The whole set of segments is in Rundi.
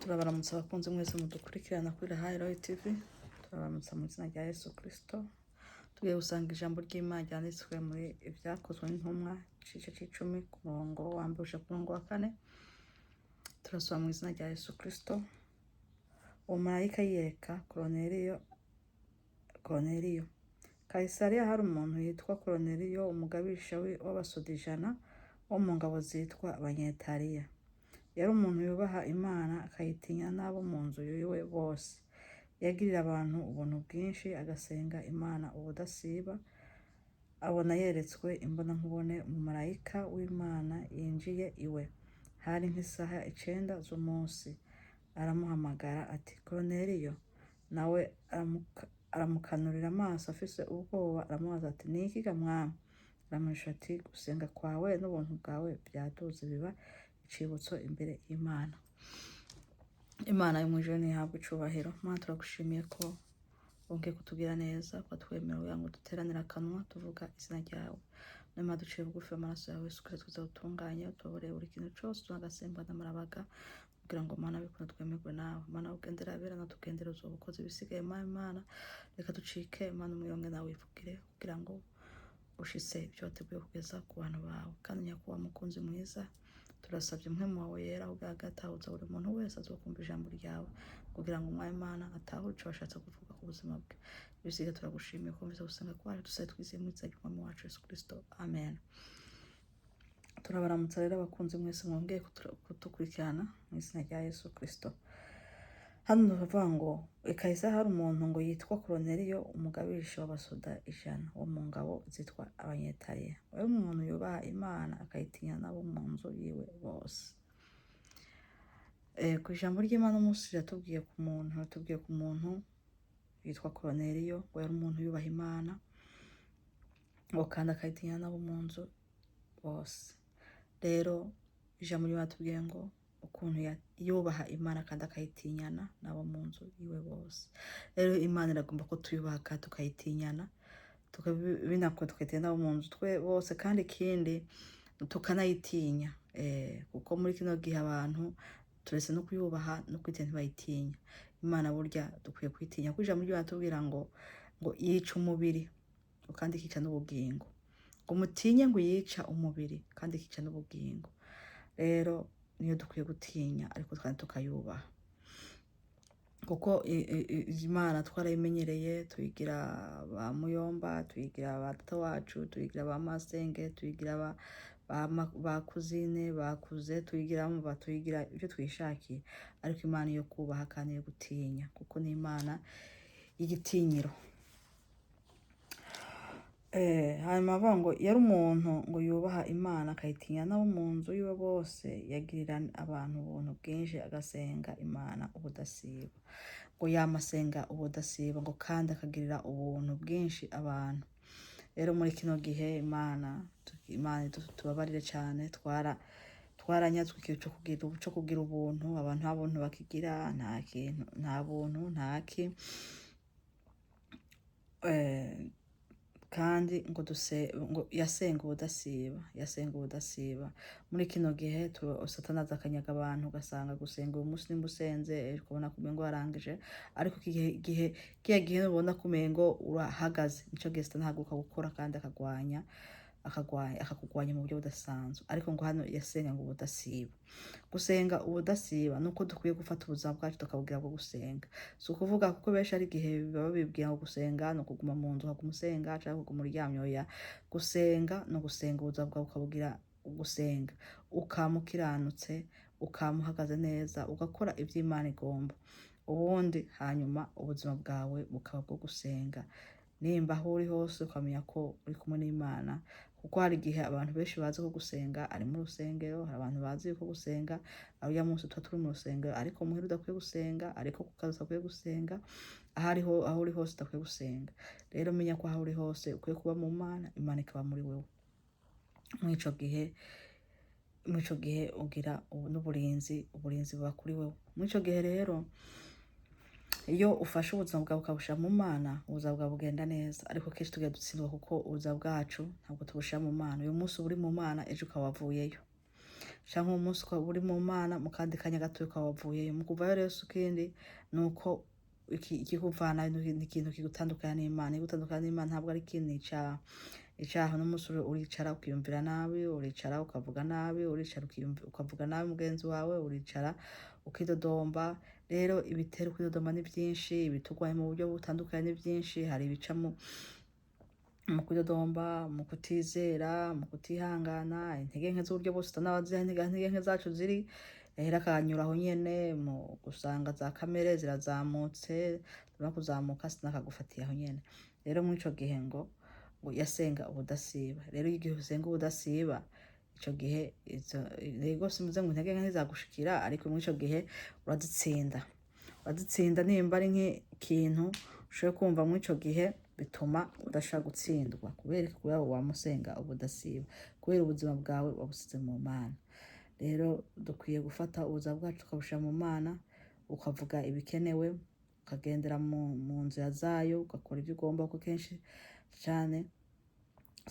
Turabaramutsa abakunzi mwese mudukurikirana kuri Rahayi Royi TV. Turabaramutsa mu izina rya Yesu Kristo. Tugiye gusanga ijambo ry'Imana ryanditswe muri Ibyakozwe n'Intumwa, igice c'icumi, ku murongo wa mbere uja ku murongo wa kane. Turasoma mu izina rya Yesu Kristo. Uwo marayika yiyereka Koroneliyo. Koroneliyo Kayisariya hari umuntu yitwa Koroneliyo, umugabisha w'abasoda 100 wo mu ngabo zitwa Abanyetaliya. Yari umuntu yubaha Imana, akayitinya n'abo mu nzu yiwe bose. Yagirira abantu ubuntu bwinshi, agasenga Imana ubudasiba. Abona yeretswe imbonankubone umumarayika w'Imana yinjiye iwe, hari nk'isaha 9 z'umunsi, aramuhamagara ati: "Koroneliyo." Nawe aramukanurira amaso afise ubwoba, aramubaza ati: "Ni iki ga Mwami?" Aramwisha ati: "Gusenga kwawe n'ubuntu bwawe byaduze biba icibutso imbere y'Imana." Imana yo mw'ijuru ntihabwe icubahiro. Mana, turagushimiye ko wongeye kutugira neza, ko twemera kugira ngo duteranire akanwa tuvuga izina ryawe. Nyuma duciye bugufi, amaraso yawe Yesu Kristo utunganye, utubabarire buri kintu cose tunagasemba n'amarabaga, kugira ngo Mana bikunda twemerwe nawe. Mana, ugendera abera natugendere, uzoba ukoze ibisigaye. Mana, Imana, reka ducike Imana umwiyonge nawe wivugire, kugira ngo ushitse ibyo wateguye kugeza ku bantu bawe. Kandi nyakubahwa mukunzi mwiza, turasabye Mpwemu wawe Yera ubwo agatahuza buri muntu wese azokumva ijambo ryawe, kugira ngo Umwami Imana atahure ico washatse kuvuga ku buzima bwe. Ibisiga turagushimiye kumvise gusenga kwacu, dusabe twizeye mu izina ry'Umwami wacu Yesu Kristo, amen. Turabaramutsa rero abakunzi mwese mwongeye kudukurikirana mu izina rya Yesu Kristo. Hano turavuga ngo ikahise hari umuntu ngo yitwa Koroneliyo, umugabisha w'abasoda 100 wo mu ngabo zitwa Abanyetaliya. Wari umuntu yubaha Imana, akayitinya n'abo mu nzu yiwe bose. Ku ijambo ry'Imana umunsi riratubwiye ku muntu, riratubwiye ku muntu yitwa Koroneliyo, ngo yari umuntu yubaha Imana, ngo kandi akayitinya n'abo mu nzu bose. Rero ijambo ry'Imana tubwiye ngo ukuntu yubaha Imana kandi akayitinyana n'abo mu nzu yiwe bose. Rero Imana iragomba ko tuyubaha kandi tukayitinyana, binakora tukayitinya n'abo mu nzu twe bose, kandi ikindi tukanayitinya, kuko muri kino gihe abantu turetse no kuyubaha no kwitinya ntibayitinya. Imana burya dukwiye kuyitinya, kuko ijambo ry'Imana tubwira ngo yica umubiri kandi ikica n'ubugingo, ngo mutinye ngo yica umubiri kandi ikica n'ubugingo. Rero niyo dukwiye gutinya, ariko kandi tukayubaha, kuko Imana twarayimenyereye, tuyigira ba muyomba, tuyigira ba data wacu, tuyigira ba masenge, tuyigira ba cousine bakuze, tuyigira ba tuyigira ibyo twishakiye. Ariko Imana iyo kubaha kandi iyo gutinya, kuko ni Imana y'igitinyiro. Hanyuma avuga ngo yari umuntu ngo yubaha Imana, akayitinya n'abo mu nzu yiwe bose. Yagirira abantu ubuntu bwinshi, agasenga Imana ubudasiba, ngo yamasenga ubudasiba, ngo kandi akagirira ubuntu bwinshi abantu. Rero muri kino gihe Imana tubabarire cyane, twaranyazwe ikintu co kugira ubuntu. Abantu nta buntu bakigira, nta kintu, nta buntu, nta ki. Kandi ngo duse ngo yasenga ubudasiba, yasenga ubudasiba. Muri kino gihe Satani aza akanyaga abantu, ugasanga gusenga uyu munsi nimba usenze, ejo ukabona kumengo warangije. Ariko igihe kiya gihe ubona kumengo urahagaze, nico gihe Satani ahaguruka gukora kandi akagwanya, akakugwanya mu buryo budasanzwe. Ariko ngo hano yasenga ngo ubudasiba. Gusenga ubudasiba nuko dukwiye gufata ubuzima bwacu tukabubwira bwo gusenga. Si ukuvuga, kuko benshi ari igihe baba bibwira ngo gusenga ni ukuguma mu nzu ukaguma usenga cyangwa kuguma uryamye. Oya, gusenga ni ugusenga ubuzima bwawe ukabubwira gusenga, ukama ukiranutse, ukama uhagaze neza, ugakora ibyo Imana igomba ubundi, hanyuma ubuzima bwawe bukaba bwo gusenga. Nimba aho uri hose ukamenya ko uri kumwe n'Imana, kuko hari igihe abantu benshi bazi ko gusenga ari mu rusengero. Hari abantu bazi ko gusenga ari urya munsi tuba turi mu rusengero, ariko muhira udakwiye gusenga, ariko ku kazi udakwiye gusenga, aho ariho aho uri hose udakwiye gusenga. Rero menya ko aho uri hose ukwiye kuba mu Mana, Imana ikaba muri wewe. Muri ico gihe ugira n'uburinzi, uburinzi buba kuri wewe muri ico gihe. Rero iyo ufashe ubuzima bwawe ukabushyira mu Mana, ubuzima bwawe bugenda neza. Ariko kenshi tugenda dutsindwa kuko ubuzima bwacu ntabwo tubushyira mu Mana. Uyu munsi uba uri mu Mana, ejo ukaba wavuyeyo. Canke uwo munsi ukaba uri mu Mana, mu kandi kanya gato ukaba wavuyeyo. Mu kuvayo rero si ikindi, ni uko ikikuvana ni ikintu kigutandukanya n'Imana. Ikigutandukanya n'Imana ntabwo ari ikindi, icaha. Icaha n'umunsi uricara ukiyumvira nabi, uricara ukavuga nabi, uricara ukavuga nabi mugenzi wawe, uricara ukidodomba. Rero ibitera ukwidodomba ni byinshi, ibiturwaye mu buryo butandukanye ni byinshi. Hari ibica mu kwidodomba, mu kutizera, mu kutihangana, intege nke z'uburyo bwose utanabazi aho intege nke zacu ziri. Rero akanyura aho nyene mu gusanga za kamere zirazamutse, zimara kuzamuka sinakagufatiye aho nyene. Rero muri ico gihe ngo yasenga ubudasiba. Rero igihe usenga ubudasiba, ico gihe izo rego simvuze ngo intege nke ntizagushikira, ariko muri ico gihe urazitsinda. Urazitsinda nimba ari nk'ikintu ushoboye kumva muri ico gihe bituma udashobora gutsindwa. Kubera iki? Kubera wamusenga ubudasiba, kubera ubuzima bwawe wabusize mu Mana. Rero dukwiye gufata ubuzima bwacu tukabushira mu Mana, ukavuga ibikenewe, ukagendera mu nzira zayo, ugakora ibyo ugomba, kuko kenshi cane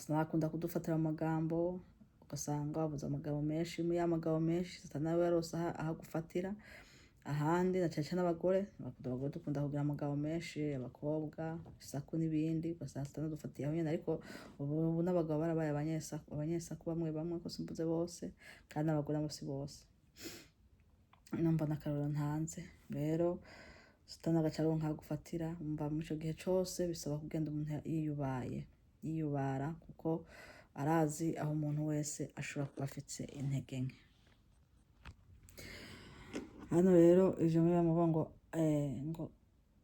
sinakunda kudufatira amagambo, ugasanga wavuze amagambo menshi. Muri ya magambo menshi, Satani nawe yarose aho agufatira ahandi, na cane cane abagore. Abagore dukunda kugira amagambo menshi, abakobwa, isaku n'ibindi, ugasanga Satani adufatiye aho nyene. Ariko ubu n'abagabo barabaye abanyesaku bamwe bamwe, ko simvuze bose, kandi n'abagore nabo si bose. Numva n'akarorero ntanze. Rero Satani agaca aronka aho agufatira. Umva, muri ico gihe cose bisaba kugenda umuntu yiyubaye, yiyubara, kuko arazi aho umuntu wese ashobora kuba afise intege nke. Hano rero ijambo riravuga ngo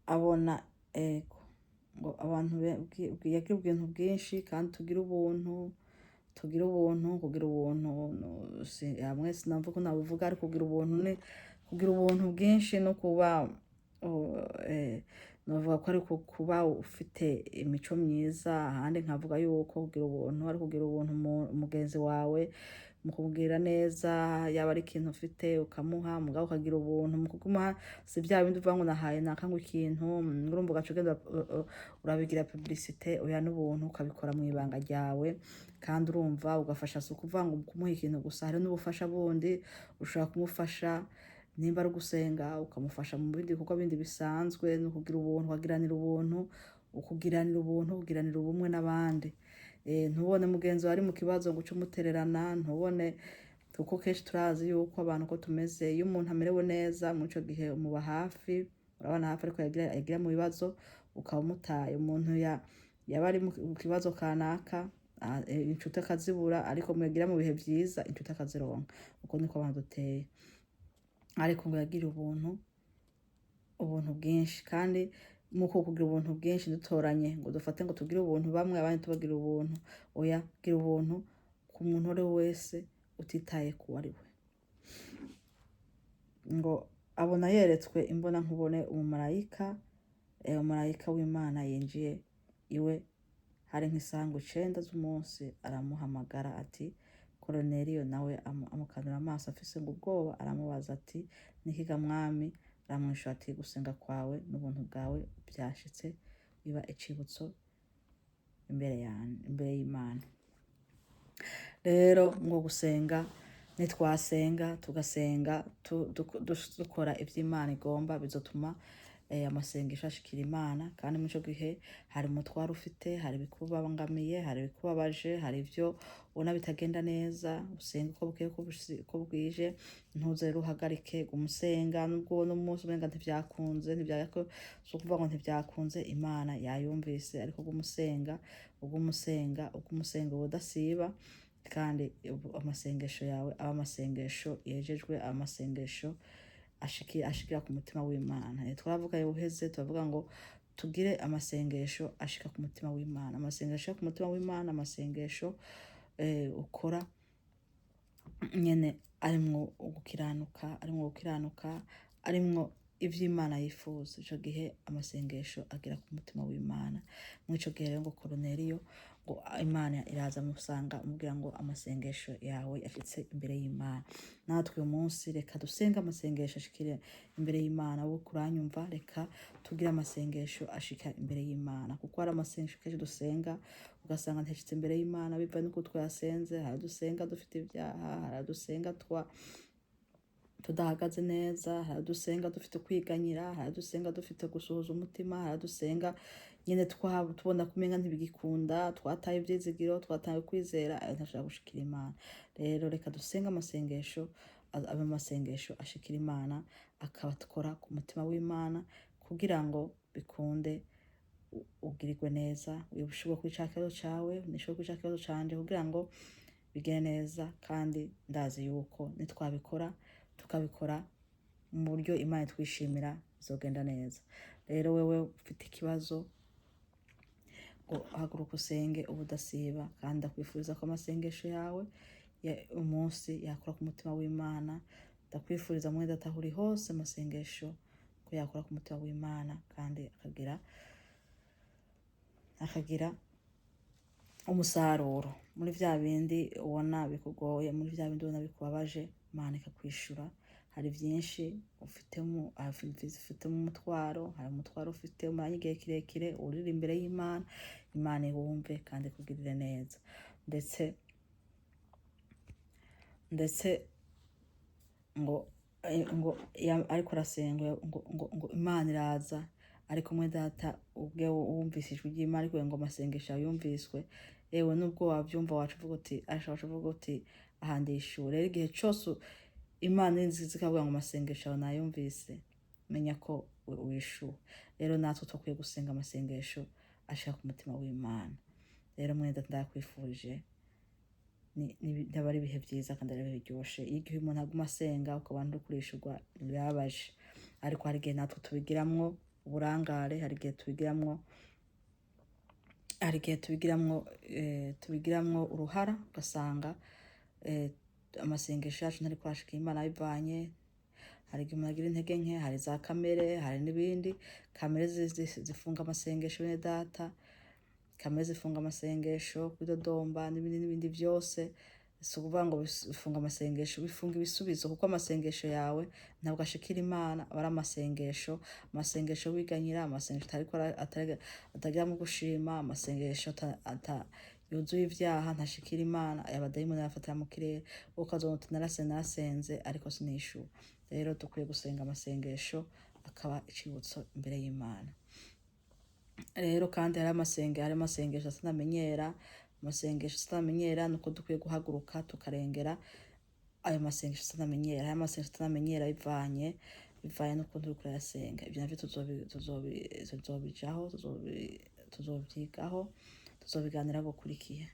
abona ego ngo abantu yagira ubwintu bwinshi, kandi tugira ubuntu, tugira ubuntu. Kugira ubuntu hamwe sinumva ko nabuvuga, ariko kugira ubuntu ni kugira ubuntu bwinshi no kuba novuga ko ari kuba ufite imico myiza. Ahandi nkavuga yuko kugira ubuntu ari kugira ubuntu mugenzi wawe mu kumubwira neza, yaba ari ikintu ufite ukamuha, mugabo ukagira ubuntu mu kumuha. Si bya bindi uvuga ngo nahaye naka ngo ikintu, urumva ugaca ugenda urabigira publicité. Oya, n'ubuntu ukabikora mu ibanga ryawe, kandi urumva ugafasha. Si ukuvuga ngo kumuha ikintu gusa, hari n'ubufasha bundi ushobora kumufasha, nimba ari ugusenga ukamufasha mu bindi bikorwa bindi bisanzwe. Ni ukugira ubuntu, ukagiranira ubuntu, ukugiranira ubuntu, kugiranira ubumwe n'abandi. Ntubone mugenzi wawe ari mu kibazo ngo uce umutererana, ntubone, kuko kenshi turazi yuko abantu uko tumeze, iyo umuntu amerewe neza muri ico gihe umuba hafi, urabona hafi, ariko yagira mu bibazo ukaba umutaye. Umuntu yaba ari mu kibazo kanaka, inshuti akazibura, ariko muyagira mu bihe vyiza inshuti akazironka. Uko niko abantu duteye. Ariko ngo yagira ubuntu, ubuntu bwinshi. Kandi muko kugira ubuntu bwinshi, dutoranye ngo dufate ngo tugire ubuntu bamwe, abandi tubagira ubuntu. Oya, gira ubuntu ku muntu uwo ari we wese utitaye ku ari we. Ngo abona yeretswe imbona nkubone umumarayika w'Imana yinjiye iwe hari nk'isango 9 z'umunsi, aramuhamagara ati: "Koroneliyo." Nawe amukanura amaso afise ngo ubwoba, aramubaza ati: "Nikiga, Mwami?" Aramwishura ati: "Gusenga kwawe n'ubuntu bwawe byashitse biba icibutso imbere y'Imana." Rero ngo gusenga, nitwasenga tugasenga dukora ivyo Imana igomba, bizotuma amasengesho ashikira Imana. Kandi muri ico gihe hari umutwaro ufite, hari ibikubangamiye, hari ibikubabaje, hari ivyo ubona bitagenda neza, usenga uko bukeye uko bwije. Ntuze rero uhagarike umusenga nubwo ubona umunsi umenga ntivyakunze. Si ukuvuga ngo ntivyakunze, Imana yayumvise, ariko uguma usenga, uguma usenga, uguma usenga ubudasiba, kandi amasengesho yawe aba amasengesho yejejwe, aba amasengesho ashikira ku mutima w'Imana. Twaravuga uheze, turavuga ngo tugire amasengesho ashika ku mutima w'Imana. Amasengesho ashika ku mutima w'Imana, amasengesho ukora nyene arimwo ugukiranuka, arimwo gukiranuka, arimwo ivy'Imana yifuza. Ico gihe amasengesho agera ku mutima w'Imana. Muri ico gihe rero ngo Koroneliyo Ngo Imana iraza musanga, umubwira ngo amasengesho yawe yashitse imbere y'Imana. Natwe uyu munsi reka dusenge amasengesho ashikire imbere y'Imana. Wowe kuranyumva, reka tugire amasengesho ashika imbere y'Imana, kuko hari amasengesho kenshi dusenga ugasanga ntiyashitse imbere y'Imana biva nuko twayasenze. Hari dusenga dufite ibyaha, hari dusenga twa tudahagaze neza, hari dusenga dufite kwiganyira, hari dusenga dufite gusuhuza umutima, hari dusenga nyine tubona kumenga ntibigikunda, twataye ivyizigiro, twataye kwizera, ayo ntashobora gushikira Imana. Rero reka dusenge amasengesho abe amasengesho ashikira Imana, akaba ku mutima w'Imana, kugira ngo bikunde ugirirwe neza, ushobore kuri ca kibazo cawe, nishobore kuri ca kibazo canje, kugira ngo bigende neza. Kandi ndazi yuko nitwabikora, tukabikora mu buryo Imana itwishimira, bizogenda neza. Rero wewe ufite ikibazo, ngo haguruka usenge ubudasiba. Kandi ndakwifuriza ko amasengesho yawe umunsi yakora ku mutima w'Imana. Ndakwifuriza, mwene data, aho uri hose, amasengesho ko yakora ku mutima w'Imana kandi akagira umusaruro muri vya bindi ubona bikugoye, muri vya bindi ubona bikubabaje, Imana ikakwishura. Hari byinshi ufitemo umutwaro, hari umutwaro ufite umuranye igihe kirekire, urira imbere y'Imana, Imana iwumve kandi ikugirire neza. Ndetse ngo ariko arasenga, ngo Imana iraza ariko mwe data ubwe wumvise ijwi ry'Imana, ariko ngo amasengesho yawe yumviswe. Ewe, nubwo wabyumva, wacu uvuga uti, ashobora uvuga uti aha ndishyura. Rero igihe cyose Imana izi ikavuga ngo amasengesho yawe nayumvise, menya ko wishuwe. Rero natwe tukwiye gusenga amasengesho ashaka umutima w'Imana. Rero mwene data, ndakwifurije ntaba ari ibihe byiza kandi ari ibihe biryoshe. Iyo igihe umuntu aguma asenga ukabona uri kurishurwa, birababaje. Ariko hari igihe natwe tubigiramwo uburangare, hari igihe tubigiramwo uruhara, ugasanga amasengesho yacu ntari kurashika Imana bivanye. Hari igihe umuntu agira intege nke, hari za kamere, hari n'ibindi. Kamere zifunga amasengesho, bene data, kamere zifunga amasengesho, kwidodomba n'ibindi n'ibindi byose. Si ukuvuga ngo bifunga amasengesho, bifunga ibisubizo, kuko amasengesho yawe ntabwo ashikira Imana. Aba ari amasengesho wiganyira, amasengesho atagiramo gushima, amasengesho yuzuye ibyaha, ntashikira Imana. Aya badayimoni arafatira mu kirere, ukazobona uti narasenze ariko sinishyuwe. Rero dukwiye gusenga amasengesho akaba icibutso imbere y'Imana. Rero kandi hari amasengesho atanamenyera. Amasengesho atanamenyera, nuko dukwiye guhaguruka tukarengera ayo masengesho atanamenyera. Ayo masengesho atanamenyera bivanye n'ukuntu uriko urayasenga. Ibyo navyo tuzobijaho, tuzovyigaho, tuzobiganiraho gukurikiye.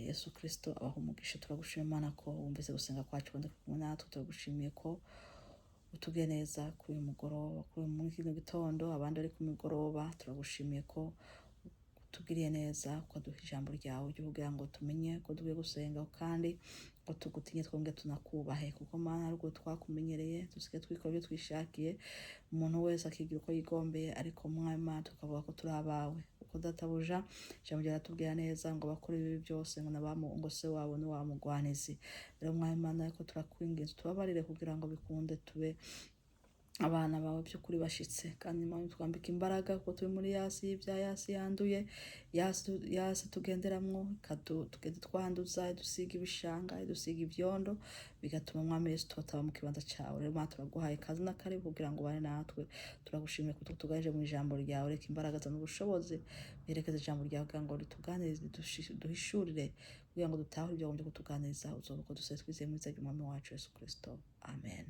Yesu Kristo abaha umugisha. Turagushima Imana ko wumvise gusenga kwacu kandi kumwe natwe. Turagushimiye ko utubwiye neza kuri uyu mugoroba, kuri uyu muri kino gitondo, abandi bari ku mugoroba. Turagushimiye ko utugiriye neza, ukaduha ijambo ryawe ryo kugira ngo tumenye ko dukwiye gusenga kandi ngo tugutinye, twongere tunakubahe, kuko Mana ari ubwo twakumenyereye, dusigaye twikora ibyo twishakiye, umuntu wese akigira uko yigombeye. Ariko Mwami Mana, tukavuga ko turi abawe, kuko databuja ijambo ryawe riratubwira neza ngo abakora ibibi byose ngo nabamu ngo se wabo ni wa mugwanizi. Rero Mwami Mana, ariko turakwinginze tubabarire kugira ngo bikunde tube abana bawe by'ukuri bashitse. Kandi Imana twambika imbaraga, kuko turi muri yasi y'ibya yasi yanduye, yasi tugenderamwo tugende twanduza, idusiga ibishanga, idusiga ibyondo, bigatuma Mwami Yesu tutaba mu kibanza cawe. Rero Mana, turaguhaye ikaze n'akaribu kugira ngo ubane natwe. Turagushimiye kuko tuganije mu ijambo ryawe. Reka imbaraga zawe n'ubushobozi biherekeze ijambo ryawe kugira ngo rituganirize, duhishurire, kugira ngo dutahure ibyo wagombye kutuganiriza. Uzoba uko duse twizeye mu izina ry'Umwami wacu Yesu Kristo, amen.